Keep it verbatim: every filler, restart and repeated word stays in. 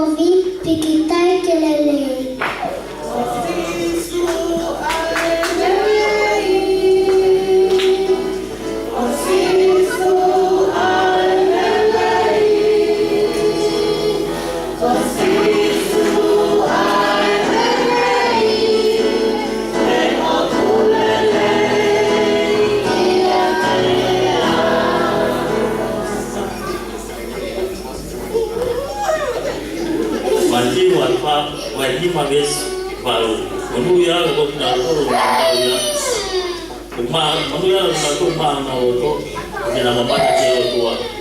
Kovi, pīkitai ke lelei. Mātiu vahe fā, vahe nima veesi valu. Monūʻia ʻa kinautolu ʻoku nau ʻi he, ʻoku ma-, monūʻia ʻa kinautolu ʻoku maʻu ʻa e loto, ʻoku nau mamata ki he ʻOtua.